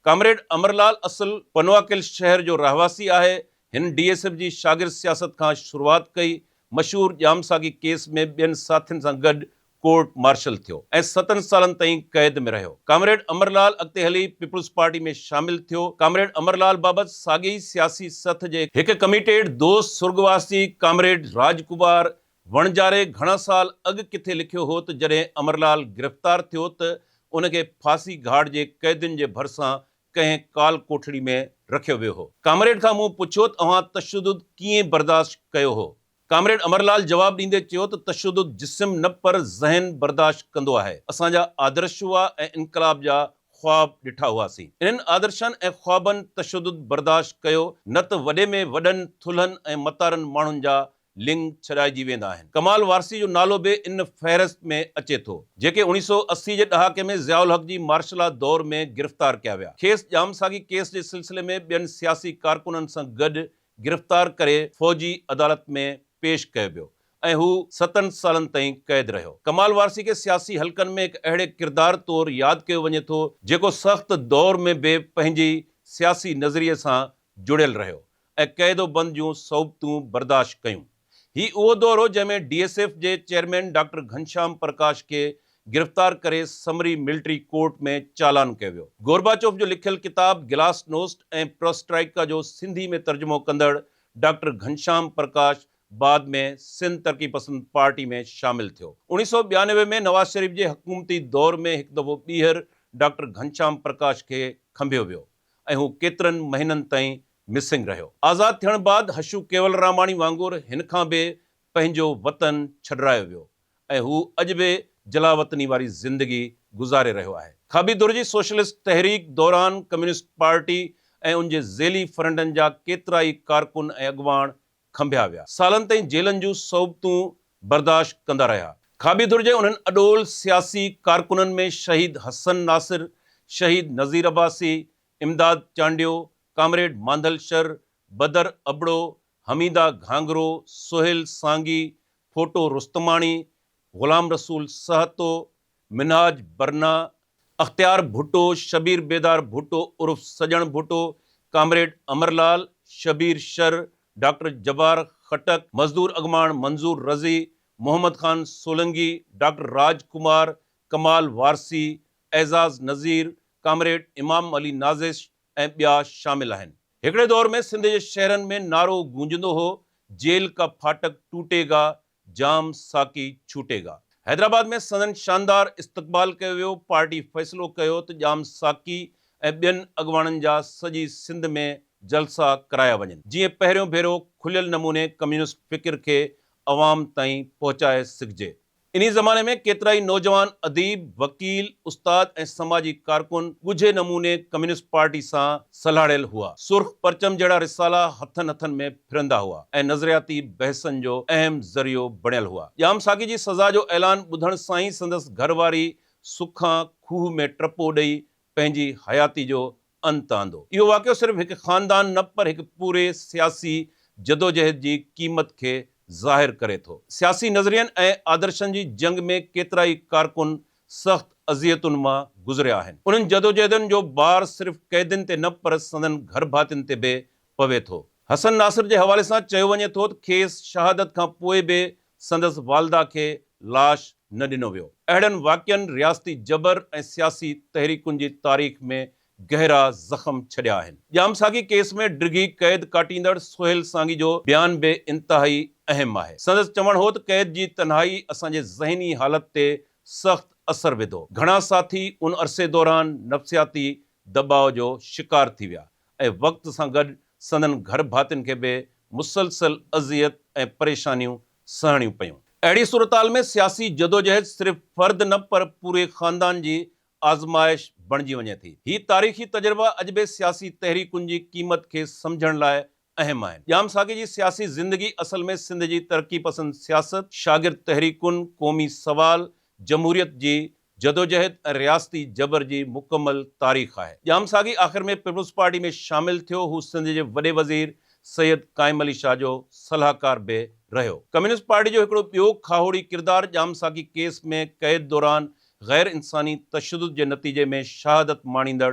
Comrade Amarlal اصل پنوعاقل شهر جو رهواسي آهي. هن ڊي ايس ايف جي شاگرد سياست کان شروعات ڪئي. مشهور ڄام ساقي ڪيس ۾ ٻين ساٿين سان گڏ ڪورٽ مارشل ٿيو ۽ ستن سالن تائين قيد ۾ رهيو. ڪامريڊ امرلال اڳتي هلي پيپلز پارٽي ۾ شامل ٿيو. ڪامريڊ امرلال بابت ساڳئي ئي سياسي سٿ جي هڪ ڪميٽيڊ دوست سرڳواسي ڪامريڊ راجڪمار وڻجاري گهڻا سال اڳ ڪٿي لکيو هو ته جڏهن امرلال گرفتار ٿيو ته ان کي ڦاسي گهاٽ جي قيدين جي ڀرسان ڪنهن ڪال ڪوٺڙي ۾ رکيو ويو هو. ڪامريڊ کان مون پڇيو ته اوهان تشدد ڪيئن برداشت ڪيو هو؟ ڪامريڊ امرلال جواب ڏيندي چيو ته تشدد جسم نه پر ذهن برداشت ڪندو آهي. اسان جا آدرش هئا ۽ انقلاب جا خواب ڏٺا هئاسين. انهن آدرشن ۽ خوابن تشدد برداشت ڪيو نه ته وڏي ۾ وڏن ٿلهن ۽ متارن ماڻهن جا لنگ ڇڏائجي ويندا آهن. ڪمال وارثي جو نالو به ان فهرست ۾ اچي ٿو، جيڪي اوڻيهه سؤ 80 جي ڏهاڪي ۾ ضياء الحق جي مارشلا دور ۾ گرفتار ڪيا ويا. کيس ڄام ساقي ڪيس جي سلسلي ۾ ٻين سياسي ڪارڪنن سان گڏ گرفتار ڪري فوجي عدالت ۾ پيش ڪيو ويو ۽ هو ستن سالن تائين قيد رهيو. ڪمال وارثي کي سياسي حلقن ۾ هڪ اهڙي ڪردار طور ياد ڪيو وڃي ٿو، جيڪو سخت دور ۾ به پنهنجي سياسي نظريي سان جڙيل رهيو ۽ قيد و بند جون صعوبتون برداشت ڪيون. هي اهو دور هو جنهن ۾ ڊي ايس ايف جي چيئرمين ڊاڪٽر گهنشام پرڪاش کي گرفتار ڪري سمري ملٽري ڪورٽ ۾ چالان ڪيو ويو. گورباچوف جو لکيل ڪتاب گلاس نوسٽ ۽ پرسٽرائيڪا جو سنڌي ۾ ترجمو ڪندڙ ڊاڪٽر گهنشام پرڪاش بعد ۾ سنڌ ترقي پسند پارٽي ۾ شامل ٿيو. 1992 ۾ نواز شريف جي حڪومتي دور ۾ هڪ دفعو ٻيهر ڊاڪٽر گهنشام پرڪاش کي کنڀيو ويو ۽ هو ڪيترن مهينن تائين مسنگ رهيو. آزاد ٿيڻ بعد حشو ڪيولراماڻي وانگر هن کان به پنهنجو وطن ڇڏرايو ويو ۽ هو اڄ به جلاوطني واري زندگي گذاري رهيو آهي. کاٻي ڌر جي سوشلسٽ تحريڪ دوران ڪميونسٽ پارٽي ۽ ان جي ذيلي فرنٽن جا ڪيترائي ڪارڪن ۽ اڳواڻ کنڀيا ويا. سالن تائين جيلن جون صعوبتون برداشت ڪندا رهيا. کاٻي ڌر جي انهن اڏول سياسي ڪارڪنن ۾ شهيد حسن ناصر، شهيد نذير عباسي، امداد چانڊيو، ڪامريڊ مانڌل شر، بدر ابڙو، حميده گهانگهرو، سهيل سانگي، ڦوٽو رستماڻي، غلام رسول سهتو، منهاج برنا، اختيار ڀٽو، شبير بيدار ڀٽو عرف سڄڻ ڀٽو، ڪامريڊ امر لال، شبير شر، ڊاڪٽر جبار خٽڪ، مزدور اڳواڻ منظور رضي، محمد خان سولنگي، ڊاڪٽر راج ڪمار، ڪمال وارثي، اعزاز نذير، ڪامريڊ امام علي نازش ۽ ٻيا شامل آهن. هڪڙي دور ۾ سنڌ جي شهرن ۾ نعرو گونجندو هو، جيل ڪا ڦاٽڪ ٽوٽي گا، جام ساقي ڇوٽي گا. حيدرآباد ۾ سندن شاندار استقبال ڪيو ويو، پارٽي فيصلو ڪيو ته ڄام ساقي ۽ ٻين اڳواڻن جا سڄي سنڌ ۾ جلسا ڪرايا وڃن، جيئن پهريون ڀيرو کليل نموني ڪميونسٽ فڪر کي عوام تائين پهچائي سگهجي. انهي زماني ۾ ڪيترائي نوجوان اديب، وڪيل، استاد ۽ سماجي ڪارڪن ڳجهي نموني ڪميونسٽ پارٽي سان سلهاڙيل هئا. سرخ پرچم جهڙا رسالا هٿن هٿن ۾ ڦرندا هئا ۽ نظرياتي بحثن جو اهم ذريعو بڻيل هئا. ڄام ساقي جي سزا جو اعلان ٻڌڻ سان ئي سندس گهر واري سکان کوهه ۾ ٽپو ڏئي پنهنجي حياتي جو انت آندو. اهو واقعو صرف هڪ خاندان نه پر هڪ پوري سياسي جدوجهد جي قيمت کي ظاهر ڪري ٿو. سياسي نظرين ۽ آدرشن جي جنگ ۾ ڪيترائي ڪارڪن سخت اذيتن مان گذريا آهن. انهن جدوجهدن جو بار صرف قيدين تي نه پر سندن گهرڀاتين تي به پوي ٿو. حسن ناصر جي حوالي سان چيو وڃي ٿو ته کيس شهادت کان پوء به سندس والده کي لاش نه ڏنو ويو. اهڙن واقعن رياستي جبر ۽ سياسي تحريڪن جي تاريخ ۾ گهرا زخم ڇڏيا آهن. ڄام ساقي ڪيس ۾ ڊگهي قيد ڪاٽيندڙ سهيل سانگي جو بيان به انتهائي اهم آهي. سندس چوڻ هو ته قيد جي تنهائي اسان جي ذهني حالت تي سخت اثر وڌو. گهڻا ساٿي ان عرصي دوران نفسياتي دٻاء جو شڪار ٿي ويا ۽ وقت سان گڏ سندن گهر ڀاتين کي به مسلسل اذيت ۽ پريشانيون سهڻيون پيون. اهڙي صورتحال ۾ سياسي جدوجهد صرف فرد نه پر پوري خاندان جي آزمائش بڻجي وڃي ٿي. هي تاريخي تجربا اڄ به سياسي تحريڪن جي قيمت کي سمجهڻ لاء اهم آهن. ڄام ساقي جي سياسي زندگي اصل ۾ سنڌ جي ترقي پسند سياست، شاگرد تحريڪن، قومي سوال، جمهوريت جي جدوجهد ۽ رياستي جبر جي مڪمل تاريخ آهي. ڄام ساقي آخر ۾ پيپلز پارٽي ۾ شامل ٿيو. هو سنڌ جي وڏي وزير سيد قائم علي شاهه جو صلاحڪار به رهيو. ڪميونسٽ پارٽي جو هڪڙو ٻيو کاهوڙي ڪردار ڄام ساقي ڪيس ۾ قيد دوران غير انساني تشدد جي نتيجي ۾ شهادت ماڻيندڙ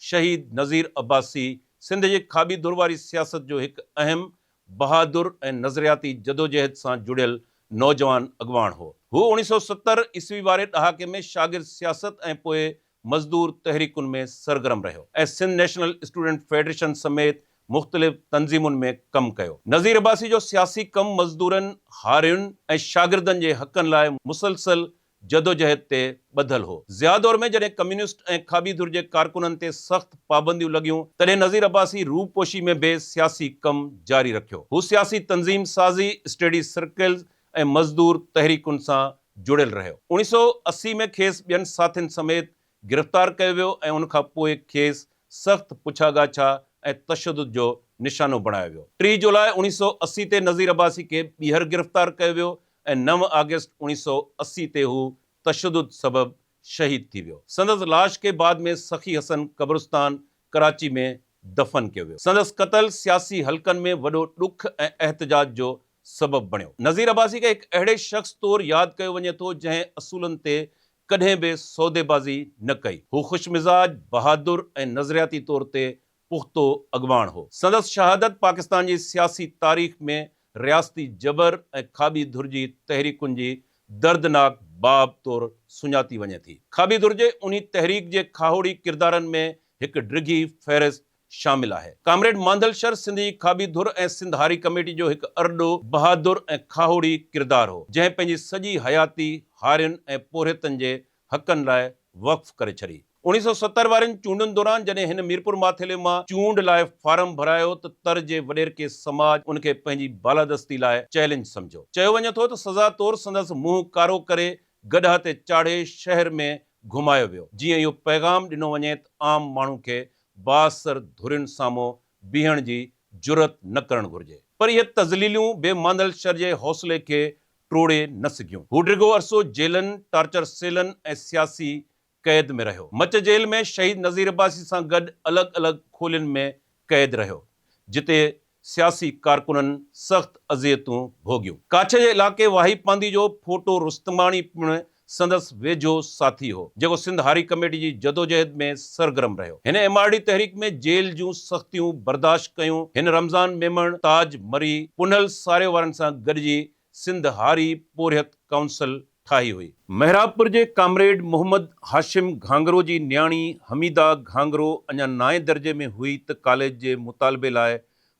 شهيد نذير عباسي سنڌ جي کاٻي ڌر واري سياست جو هڪ اهم، بهادر ۽ نظرياتي جدوجهد سان جڙيل نوجوان اڳواڻ هو. هو اوڻيهه سؤ 70 عيسوي واري ڏهاڪي ۾ شاگرد سياست ۽ پوء مزدور تحريڪن ۾ سرگرم رهيو ۽ سنڌ نيشنل اسٽوڊنٽ فيڊريشن سميت مختلف تنظيمن ۾ ڪم ڪيو. نذير عباسي جو سياسي ڪم مزدورن، هارين ۽ شاگردن جي حقن لاء مسلسل جدوجهد تي ٻڌل هو. ضياء دور ۾ جڏهن ڪميونسٽ ۽ کاٻي ڌر جي ڪارڪنن تي سخت پابنديون لڳيون، تڏهن نذير عباسي روپوشي ۾ به سياسي ڪم جاري رکيو. هو سياسي تنظيم سازي، اسٽڊي سرڪلز ۽ مزدور تحريڪن سان جڙيل رهيو. 1980 ۾ کيس ٻين ساٿين سميت گرفتار ڪيو ويو ۽ ان کان پوء کيس سخت پڇاڳاڇا ۽ تشدد جو نشانو بڻايو ويو. ٽي جولاء 1980 تي نذير عباسي کي ٻيهر گرفتار ڪيو ويو ۽ نو آگسٽ 1980 تي هو تشدد سبب شهيد ٿي ويو. سندس لاش کي بعد ۾ سخي حسن قبرستان ڪراچي ۾ دفن ڪيو ويو. سندس قتل سياسي حلقن ۾ وڏو ڏک ۽ احتجاج جو سبب بڻيو. نذير عباسي کي هڪ اهڙي شخص طور ياد ڪيو وڃي ٿو جنهن اصولن تي ڪڏهن به سوديبازي نه ڪئي. هو خوش مزاج، بهادر ۽ نظرياتي طور تي پختو اڳواڻ هو. سندس شهادت پاڪستان جي سياسي تاريخ ۾ رياستي جبر ۽ کاٻي ڌر جي تحريڪن جي دردناڪ باب طور سڃاتي وڃي ٿي. کاٻي ڌر جي انهي تحريڪ جي کاهوڙي ڪردارن ۾ هڪ ڊگهي فهرست شامل آهي. ڪامريڊ مانڌل شر سنڌ جي کاٻي ڌر ۽ سنڌ هاري ڪميٽي جو هڪ ارڏو، بهادر ۽ کاهوڙي ڪردار هو، جنهن پنهنجي سڄي حياتي هارين ۽ پورهيتن جي حقن لاء وقف ڪري ڇڏي. 1970 وارين چونڊن دوران جڏهن هن ميرپور ماٿيلي مان چونڊ لاء فارم ڀرايو ته تر جي وڏيرڪي سماج ان کي پنهنجي بالادستي لاء چئلينج سمجهيو. چيو وڃي ٿو ته سزا طور سندس منهن ڪارو ڪري گڏهه تي چاڙهي شهر ۾ گهمايو ويو، جيئن اهو پيغام ڏنو وڃي ته عام ماڻهو کي بااثر ڌرين سامهون بيهڻ جي جرئت نه ڪرڻ گهرجي. پر اهي تذليلون به مانڌل شر جي حوصلي کي ٽوڙي نه سگهيون. هو ڊگهو عرصو جيلن، ٽارچر سيلن ۽ سياسي قيد ۾ رهيو. مچ جيل ۾ شهيد نذير عباسي سان گڏ الڳ الڳ کولين ۾ قيد رهيو، جتي سياسي ڪارڪنن سخت اذيتون ڀوڳيون. ڪاڇي جي علائقي واهي پانڌي جو ڦوٽو رستماڻي پڻ سندس ويجهو ساٿي هو، جيڪو سنڌ هاري ڪميٽي جي جدوجهد ۾ سرگرم رهيو. هن ايم آر ڊي تحريڪ ۾ جيل جون سختيون برداشت ڪيون. هن رمضان ميمڻ، تاج مري، پنهل ساريو وارن سان گڏجي سنڌ هاري پورهيت ڪائونسل ٺاهي هئي. محرابپور جي ڪامريڊ محمد هاشم گهانگرو جي نياڻي حميده گهانگرو اڃا نائين درجي ۾ هئي ته ڪاليج جي مطالبي لاء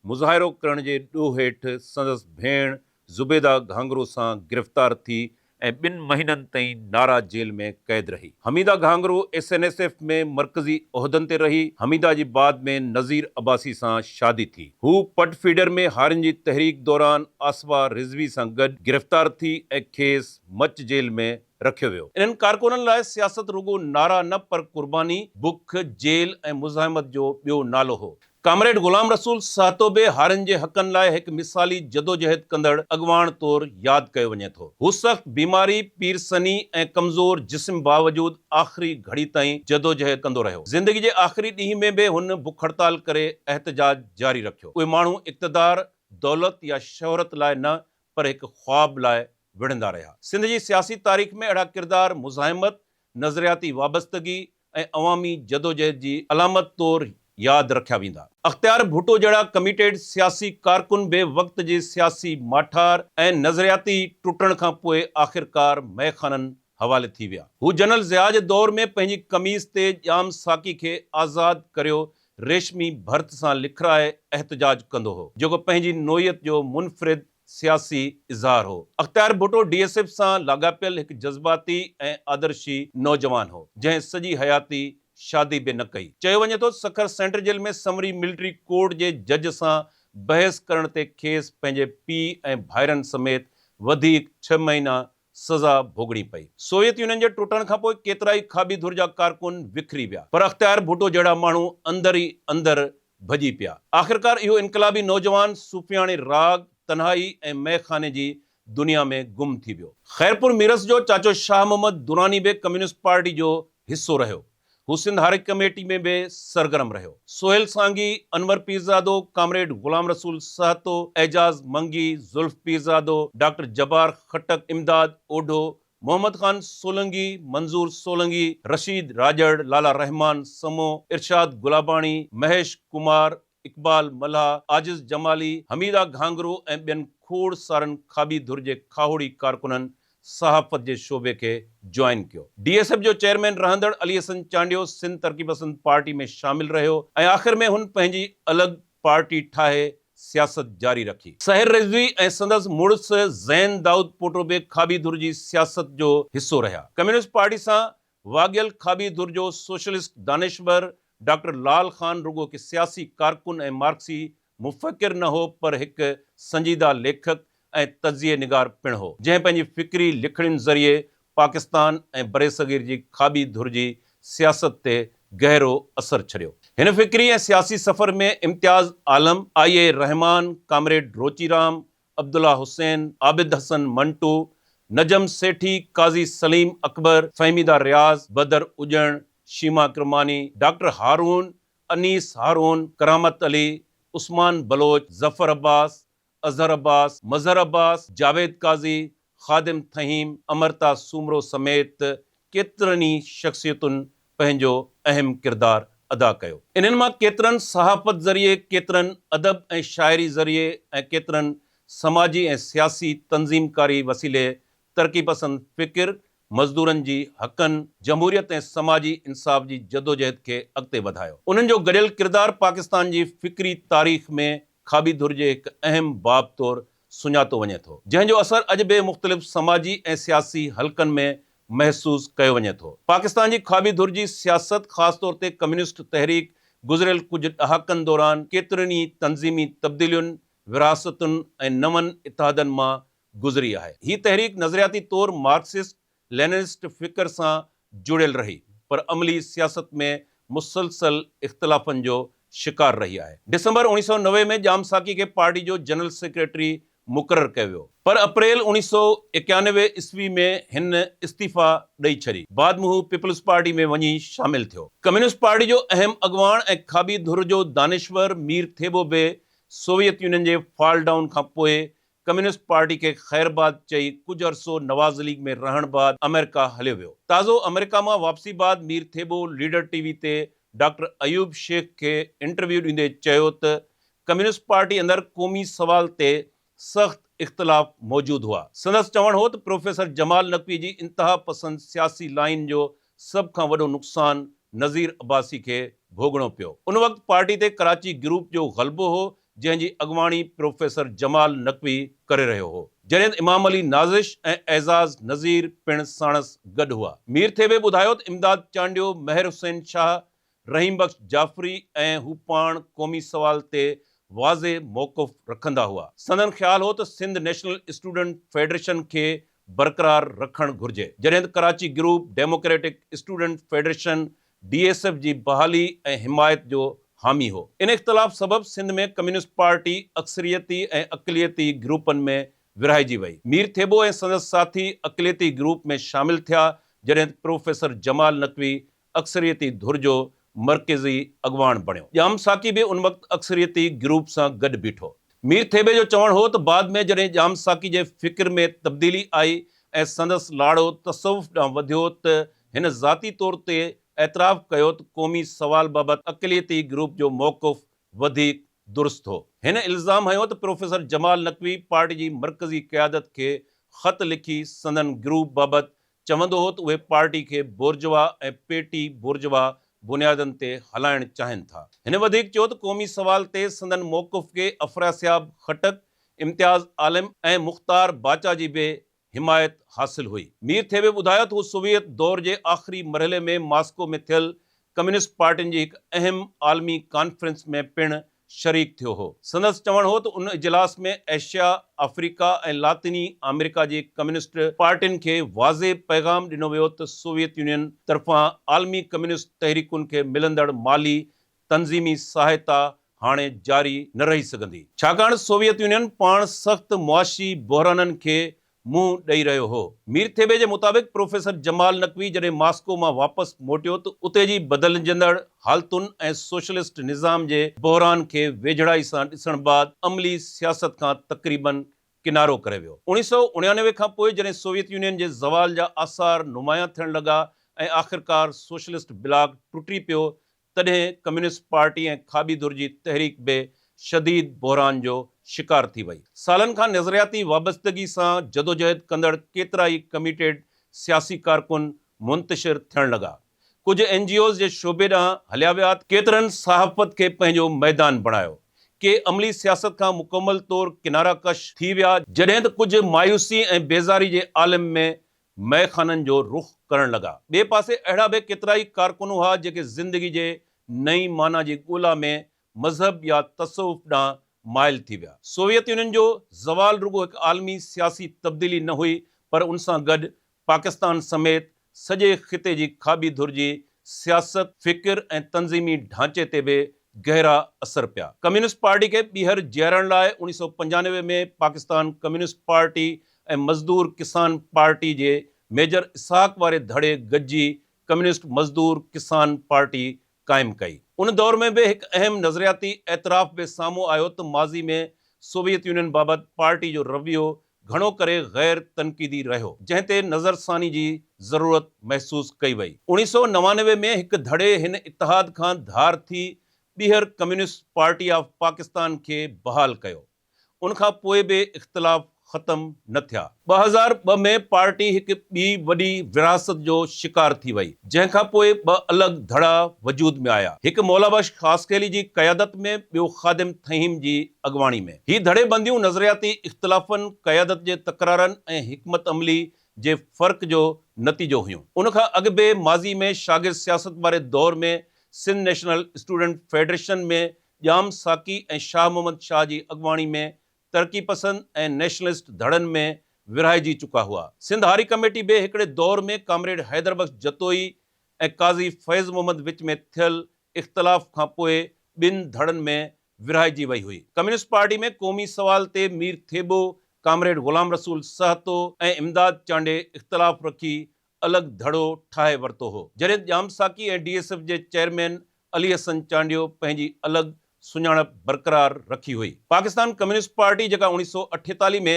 مظاهرو ڪرڻ جي ڏوهه هيٺ سندس ڀيڻ زبيده گهانگرو سان گرفتار ٿي ۽ ٻن مهينن تائين نارا جيل ۾ قيد رهي. Hamida Ghanghro S N S F ۾ مرڪزي عهدن تي رهي. حميده جي بعد ۾ نذير عباسي سان شادي ٿي. هو پٽ فيڊر ۾ هارين جي تحريڪ دوران آصفه رضوي سان گڏ گرفتار ٿي ۽ کيس مچ جيل ۾ رکيو ويو. انهن ڪارڪنن لاء سياست رڳو نعرا نه پر قرباني، بک، جيل ۽ مزاحمت جو ٻيو نالو هو. ڪامريڊ غلام رسول سهتو به هارين جي حقن لاء هڪ مثالي جدوجهد ڪندڙ اڳواڻ طور ياد ڪيو وڃي ٿو. هو سخت بيماري، پير سني ۽ ڪمزور جسم باوجود آخري گهڙي تائين جدوجهد ڪندو رهيو. زندگي جي آخري ڏينهن ۾ به هن بک هڙتال ڪري احتجاج جاري رکيو. اهي ماڻهو اقتدار، دولت يا شهرت لاء نه پر هڪ خواب لاء وڙهندا رهيا. سنڌ جي سياسي تاريخ ۾ اهڙا ڪردار مزاحمت، نظرياتي وابستگي ۽ عوامي جدوجهد جي علامت طور ياد رکيا ويندا. اختيار ڀٽو جهڙا ڪميٽيڊ سياسي ڪارڪن به وقت جي سياسي ماٺار ۽ نظرياتي ٽٽڻ کان پوء آخرڪار مئخانن حوالي ٿي ويا. هو جنرل ضياء جي دور ۾ پنهنجي قميص تي ڄام ساقي کي آزاد ڪريو ريشمي ڀرت سان لکرائي احتجاج ڪندو هو، جيڪو پنهنجي نوعيت جو منفرد سياسي اظهار هو. اختيار ڀٽو ڊي ايس ايف سان لاڳاپيل هڪ جذباتي ۽ آدرشي نوجوان هو، جنهن سڄي حياتي شادي به نه ڪئي. چيو وڃي ٿو ته Sukkur central jail ۾ summary military court جي جج سان بحث ڪرڻ تي کيس پنهنجي پيء ۽ ڀائرن سميت وڌيڪ ڇهه مهينا سزا ڀوڳڻي پئي. سوويت يونين جي ٽٽڻ کانپوء ڪيترائي کاٻي ڌر جا ڪارڪن وکري ويا، پر اختيار ڀٽو جهڙا ماڻهو اندر ئي اندر ڀڄي پيا. آخرڪار اهو انقلابي نوجوان صوفياڻي راڳ، تنهائي ۽ مئي خاني جي دنيا ۾ گم ٿي ويو. خيرپور ميرس جو چاچو شاهه محمد دراني به ڪميونسٽ پارٽي جو حصو رهيو. هو سنڌ هاري ڪميٽي ۾ به سرگرم رهيو. سهيل سانگي، انور پيرزادو، ڪامريڊ غلام رسول سهتو، اعجاز منگي، زلف پيرزادو، ڊاڪٽر جبار خٽڪ، امداد اوڍو، محمد خان سولنگي، منظور سولنگي، رشيد راڄڙ، لالا رحمان سمو، ارشاد گلاباڻي، مهيش ڪمار، اقبال ملاح، عاجز جمالي، حميده گهانگرو ۽ ٻين کوڙ سارن کاٻي ڌر جي کاهوڙي ڪارڪنن صحافت جي شعبي کي جوائن ڪيو. ڊي ايس ايف جو چيئرمين رهندڙ علي حسن چانڊيو سنڌ ترقي پسند پارٽي ۾ شامل رهيو ۽ آخر ۾ هن پنهنجي الڳ پارٽي ٺاهي سياست جاري رکي. سحر رضوي ۽ سندس مڙس زين دائود پوٽو به کاٻي ڌر جي سياست جو حصو رهيا. ڪميونسٽ پارٽي سان واڳيل کاٻي ڌر جو سوشلسٽ دانشور ڊاڪٽر لال خان رڳو هڪ سياسي ڪارڪن ۽ مارڪسي مفڪر نه هو پر هڪ سنجيده ليکڪ ۽ تجزيي نگار پڻ هو، جنهن پنهنجي فڪري لکڻين ذريعي پاڪستان ۽ برصغير جي کاٻي ڌر جي سياست تي گهرو اثر ڇڏيو. هن فڪري ۽ سياسي سفر ۾ Imtiaz Alam, I A Rehman, comrade Rochi Ram, Abdullah Hussain, Abid Hassan Manto, Najam Sethi, Qazi Saleem Akbar, Fahmida Riaz, Badar Ujan, Shima Kirmani, doctor Haroon, Anees Haroon, Karamat Ali, Usman Baloch, Zafar Abbas, Azhar Abbas, Mazhar Abbas, Javed Qazi, Khadim Thaheem, Amrita Soomro سميت ڪيترن ئي شخصيتن پنهنجو اهم ڪردار ادا ڪيو. انهن مان ڪيترن صحافت ذريعي، ڪيترن ادب ۽ شاعري ذريعي ۽ ڪيترن سماجي ۽ سياسي تنظيم ڪاري وسيلي ترقي پسند فڪر، مزدورن جي حقن، جمهوريت ۽ سماجي انصاف جي جدوجهد کي اڳتي وڌايو. انهن جو گڏيل ڪردار پاڪستان جي فڪري تاريخ ۾ کاٻي ڌر جي هڪ اهم باب طور سڃاتو وڃي ٿو، جنهن جو اثر اڄ به مختلف سماجي ۽ سياسي حلقن ۾ محسوس ڪيو وڃي ٿو. پاڪستان جي کاٻي ڌر جي سياست، خاص طور تي ڪميونسٽ تحريڪ، گذريل ڪجهه ڏهاڪن دوران ڪيترين ئي تنظيمي تبديلين، ورهاستن ۽ نون اتحادن مان گذري آهي. هي تحريڪ نظرياتي طور مارڪسسٽ ليننسٽ فڪر سان جڙيل رهي، پر عملي سياست ۾ مسلسل اختلافن جو شڪار رهي آهي. ڊسمبر 1990 ۾ ڄام ساقي کي پارٽي جو جنرل سيڪريٽري مقرر ڪيو ويو، پر اپريل 1991 عيسوي ۾ هن استعيفيٰ ڏئي ڇڏي. بعد ۾ هو پيپلز پارٽي ۾ وڃي شامل ٿيو. ڪميونسٽ پارٽي جو اهم اڳواڻ ۽ کاٻي ڌر جو دانشور مير ٿيٻو به سوويت يونين جي فال ڊائون کان پوء ڪميونسٽ پارٽي کي خيرباد چئي ڪجهه عرصو نواز ليگ ۾ رهڻ بعد آمريڪا هليو ويو. تازو آمريڪا مان واپسي بعد Mir Thebo leader T V تي ڊاڪٽر ايوب شيخ کي انٽرويو ڏيندي چيو ته ڪميونسٽ پارٽي اندر قومي سوال تي سخت اختلاف موجود هئا. سندس چوڻ هو ته پروفيسر جمال نقوي جي انتها پسند سياسي لائين جو سڀ کان وڏو نقصان نذير عباسي کي ڀوڳڻو پيو. ان وقت پارٽي تي ڪراچي گروپ جو غلبو هو جنهن جي اڳواڻي پروفيسر جمال نقوي ڪري رهيو هو، جڏهن ته امام علي نازش ۽ اعزاز نذير پڻ ساڻس گڏ هئا. مير ٿيٻي ٻڌايو ته امداد چانڊيو، مهر حسين شاهه، رحيم بخش جعفري ۽ هو پاڻ قومي سوال تي واضح موقف رکندا هئا. سندن خيال هو ته سنڌ نيشنل اسٽوڊنٽ فيڊريشن کي برقرار رکڻ گهرجي، جڏهن ته Karachi group, democratic student federation, D S F جي بحالي ۽ حمايت جو حامي هو. ان اختلاف سبب سنڌ ۾ ڪميونسٽ پارٽي اڪثريتي ۽ اقليتي گروپن ۾ ورهائجي وئي. مير ٿيٻو ۽ سندس ساٿي اقليتي گروپ ۾ شامل ٿيا، جڏهن ته پروفيسر جمال نقوي اڪثريتي ڌر جو مرڪزي اڳواڻ بڻيو. ڄام ساقي به ان وقت اڪثريتي گروپ سان گڏ بيٺو. مير ٿيٻي جو چوڻ هو ته بعد ۾ جڏهن ڄام ساقي جي فڪر ۾ تبديلي آئي ۽ سندس لاڙو تصوف ڏانهن وڌيو ته هن ذاتي طور تي اعتراف ڪيو ته قومي سوال بابت اقليتي گروپ جو موقف وڌيڪ درست هو. هن الزام هنيو ته پروفيسر جمال نقوي پارٽي جي مرڪزي قيادت کي خط لکي سندن گروپ بابت چوندو هو ته اهي پارٽي کي بورجوا ۽ پيٽي بورجوا بنيادن تي هلائڻ چاهين ٿا. هن وڌيڪ چيو ته قومي سوال تي سندن موقف کي افراسياب خٽڪ، امتياز عالم ۽ مختار باچا جي به حمايت حاصل هئي. مير ٿيٻي ٻڌايو ته هو سوويت دور جي آخري مرحلي ۾ ماسڪو ۾ ٿيل ڪميونسٽ پارٽين جي هڪ اهم عالمي ڪانفرنس ۾ پڻ شريڪ ٿيو هو. سندس چوڻ هو ته ان اجلاس ۾ ايشيا، آفريڪا ۽ لاطيني آمريڪا جي ڪميونسٽ پارٽين کي واضح پيغام ڏنو ويو ته سوويت يونين طرفان عالمي ڪميونسٽ تحريڪن کي ملندڙ مالي تنظيمي سهائتا هاڻي جاري نه رهي سگهندي، ڇاڪاڻ سوويت يونين پاڻ سخت معاشي بحرانن کي منهن ڏئي رهيو هو. مير ٿيٻي جي مطابق پروفيسر جمال نقوي جڏهن ماسڪو مان واپس موٽيو ته اتي جي بدلجندڙ حالتن ۽ سوشلسٽ نظام جي بحران کي ويجهڙائي سان ڏسڻ بعد عملي سياست کان تقريبن ڪنارو ڪري ويو. 1999 کان پوء جڏهن سوويت يونين جي زوال جا آثار نمايان ٿيڻ لڳا ۽ آخرڪار سوشلسٽ بلاڪ ٽٽي پيو تڏهن ڪميونسٽ پارٽي ۽ کاٻي ڌر جي تحريڪ به شديد بحران جو شڪار ٿي وئي. سالن کان نظرياتي وابستگي سان جدوجهد ڪندڙ ڪيترائي ڪميٽيڊ سياسي ڪارڪن منتشر ٿيڻ لڳا. ڪجهه اين جي اوز جي شعبي ڏانهن هليا ويا ته ڪيترن صحافت کي پنهنجو ميدان بڻايو. ڪي عملي سياست کان مڪمل طور ڪناره ڪش ٿي ويا، جڏهن ته ڪجهه مايوسي ۽ بيزاري جي عالم ۾ مئي خانن جو رخ ڪرڻ لڳا. ٻئي پاسي اهڙا به ڪيترائي ڪارڪن هئا جيڪي زندگي جي نئين معنيٰ جي ڳولا ۾ مذهب يا تصوف ڏانهن مائل ٿي ويا. سوويت يونين جو زوال رڳو هڪ عالمي سياسي تبديلي نه هئي پر ان سان گڏ پاڪستان سميت سڄي خطي جي کاٻي ڌر جي سياست، فڪر ۽ تنظيمي ڍانچي تي به گهرا اثر پيا. ڪميونسٽ پارٽي کي ٻيهر جيئارڻ لاء 1995 ۾ پاڪستان ڪميونسٽ پارٽي ۽ مزدور ڪسان پارٽي جي ميجر اسحاق واري ڌڙي گڏجي ڪميونسٽ مزدور ڪسان پارٽي قائم ڪئي. ان دور ۾ به هڪ اهم نظرياتي اعتراف به سامهون آيو ته ماضي ۾ سوويت يونين بابت پارٽي جو رويو گهڻو ڪري غير تنقيدي رهيو، جنهن تي نظرثاني جي ضرورت محسوس ڪئي وئي. 1999 ۾ هڪ ڌڙي هن اتحاد کان ڌار ٿي ٻيهر ڪميونسٽ پارٽي آف پاڪستان کي بحال ڪيو. ان کان پوء به اختلاف ختم نه ٿيا. 2002 ۾ پارٽي هڪ ٻي وڏي ورهاست جو شڪار ٿي وئي، جنهن کان پوء ٻه الڳ ڌڙا وجود ۾ آيا، هڪ مولا بخش خاصخيلي جي قيادت ۾، ٻيو خادم ٿهيم جي اڳواڻي ۾. هي ڌڙي بنديون نظرياتي اختلافن، قيادت جي تڪرارن ۽ حڪمت عملي جي فرق جو نتيجو هيون. ان کان اڳ به ماضي ۾ شاگرد سياست واري دور ۾ Sindh national student federation ۾ Jam Saqi ۽ Shah Muhammad Shah جي اڳواڻي ۾ ترقي پسند ۽ نيشنلسٽ ڌڙن ۾ ورهائجي چڪا هئا. سنڌ هاري ڪميٽي به هڪڙي دور ۾ ڪامريڊ حيدر بخش جتوئي ۽ قاضي فيض محمد وچ ۾ ٿيل اختلاف کان پوء ٻن ڌڙن ۾ ورهائجي وئي هئي. ڪميونسٽ پارٽي ۾ قومي سوال تي مير ٿيٻو، ڪامريڊ غلام رسول سهتو ۽ امداد چانڊيي اختلاف رکي الڳ ڌڙو ٺاهي ورتو هو. جڏهن ڄام ساقي ۽ ڊي ايس ايف جي چيئرمين علي حسن چانڊيو پنهنجي الڳ سڃاڻپ برقرار رکي هئي. پاڪستان ڪميونسٽ پارٽي جيڪا 1948 ۾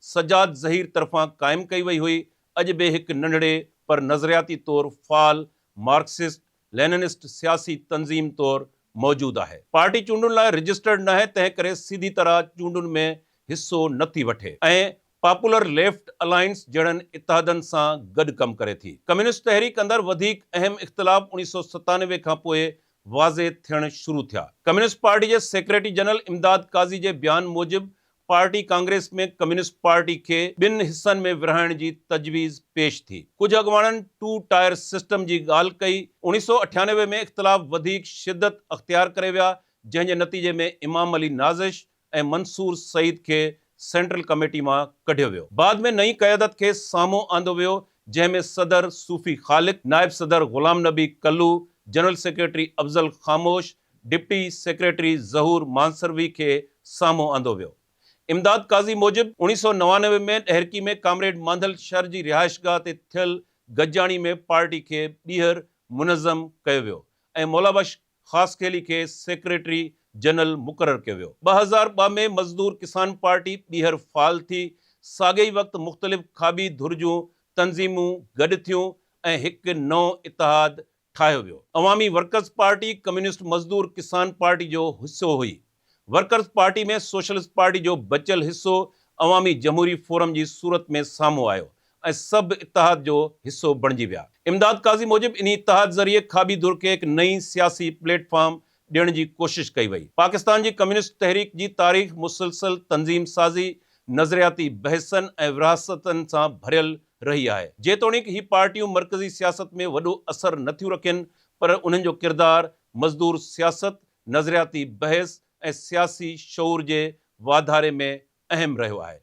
سجاد ظهير طرفان قائم ڪئي وئي هئي، اڄ به هڪ ننڍڙي پر نظرياتي طور فعال مارڪسسٽ ليننسٽ سياسي تنظيم طور موجود آهي. پارٽي چونڊن لاء رجسٽرڊ ناهي تنهن ڪري سڌي طرح چونڊن ۾ حصو نه ٿي وٺي ۽ پاپولر ليفٽ الائنس جهڙن اتحادن سان گڏ ڪم ڪري ٿي. ڪميونسٽ تحريڪ اندر وڌيڪ اهم اختلاف 1997 کان پوء واضح ٿيڻ شروع ٿيا. ڪميونسٽ پارٽي جي سيڪريٽري جنرل امداد قاضي جي بيان موجب پارٽي ڪانگريس ۾ ڪميونسٽ پارٽي کي ٻن حصن ۾ ورهائڻ جي تجويز پيش ٿي. ڪجهه اڳواڻن ٽو ٽائر سسٽم جي ڳالهه ڪئي. 1998 ۾ اختلاف وڌيڪ شدت اختيار ڪري ويا، جنهن جي نتيجي ۾ امام علي نازش ۽ منصور سعيد کي سينٽرل ڪميٽي مان ڪڍيو ويو. بعد ۾ نئين قيادت کي سامهون آندو ويو، جنهن ۾ صدر صوفي خالق، نائب صدر Ghulam Nabi kilo, general secretary افضل خاموش، ڊپٽي سيڪريٽري ظهور مانسروي کي سامهون آندو ويو. امداد قاضي موجب، 1999 ۾ ڏهرڪي ۾ ڪامريڊ مانڌل شر جي رهائشگاهه تي ٿيل گڏجاڻي ۾ پارٽي کي ٻيهر منظم ڪيو ويو ۽ مولابخش خاصخيلي کي سيڪريٽري جنرل مقرر ڪيو ويو. 2002 ۾ مزدور ڪسان پارٽي ٻيهر فعال ٿي. ساڳئي وقت مختلف کاٻي ڌر جون تنظيمون گڏ ٿيون ۽ هڪ نئون اتحاد ٺاهيو ويو. عوامي ورڪرز پارٽي ڪميونسٽ مزدور ڪسان پارٽي جو حصو هئي. ورڪرز پارٽي ۾ سوشلسٽ پارٽي جو بچيل حصو عوامي جمهوري فورم جي صورت ۾ سامهون آيو ۽ سڀ اتحاد جو حصو بڻجي ويا. امداد قاضي موجب انهي اتحاد ذريعي کاٻي ڌر کي هڪ نئين سياسي پليٽ فارم ڏيڻ جي ڪوشش ڪئي وئي. پاڪستان جي ڪميونسٽ تحريڪ جي تاريخ مسلسل تنظيم سازي، نظرياتي بحثن ۽ ورهاستن سان ڀريل رهي آهي. جيتوڻيڪ هي پارٽيون مرڪزي سياست ۾ وڏو اثر نه ٿيون رکين پر انهن جو ڪردار مزدور سياست نظرياتي بحث ۽ سياسي شعور جي واڌاري ۾ اهم رهيو آهي.